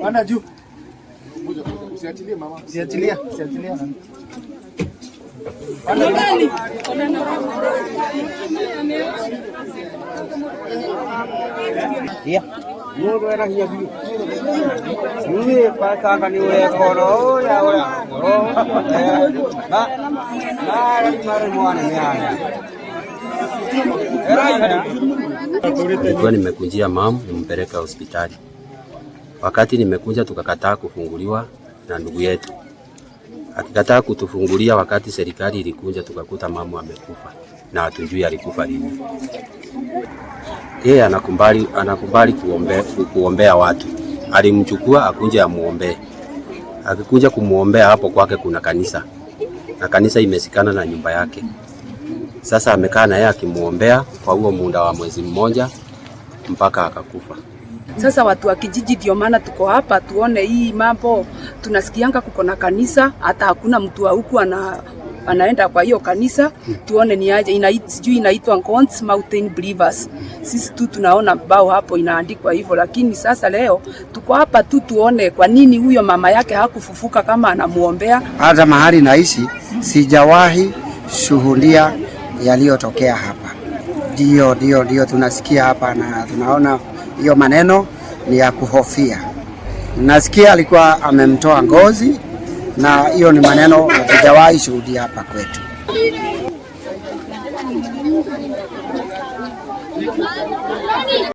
Panda juu. Usiachilie mama. Usiachilie, usiachilie. Yeah. Mundu erahia biũ niĩ patanga nĩ ũrekora ũrĩa Nilikuwa nimekunjia mamu nimpeleka hospitali. Wakati nimekuja tukakataa kufunguliwa na ndugu yetu. Akikataa kutufungulia, wakati serikali ilikuja tukakuta mamu amekufa na hatujui alikufa lini. Yeye anakubali kuombea watu. Alimchukua akunje amuombee. Akikuja kumuombea hapo kwake kuna kanisa. Na kanisa imesikana na nyumba yake. Sasa amekaa na yeye akimuombea kwa huo muda wa mwezi mmoja mpaka akakufa. Sasa watu wa kijiji ndio maana tuko hapa tuone hii mambo. Tunasikianga kuko na kanisa, hata hakuna mtu wa huku anaenda kwa hiyo kanisa, tuone ni aje. Sijui inaitwa God's Mountain Believers. Sisi tu tunaona bao hapo inaandikwa hivyo, lakini sasa leo tuko hapa tu tuone kwa nini huyo mama yake hakufufuka kama anamuombea. Hata mahali naishi sijawahi shuhudia yaliyotokea hapa. Ndio tunasikia hapa na tunaona hiyo maneno ni ya kuhofia. Nasikia alikuwa amemtoa ngozi, na hiyo ni maneno hatujawahi shuhudia hapa kwetu.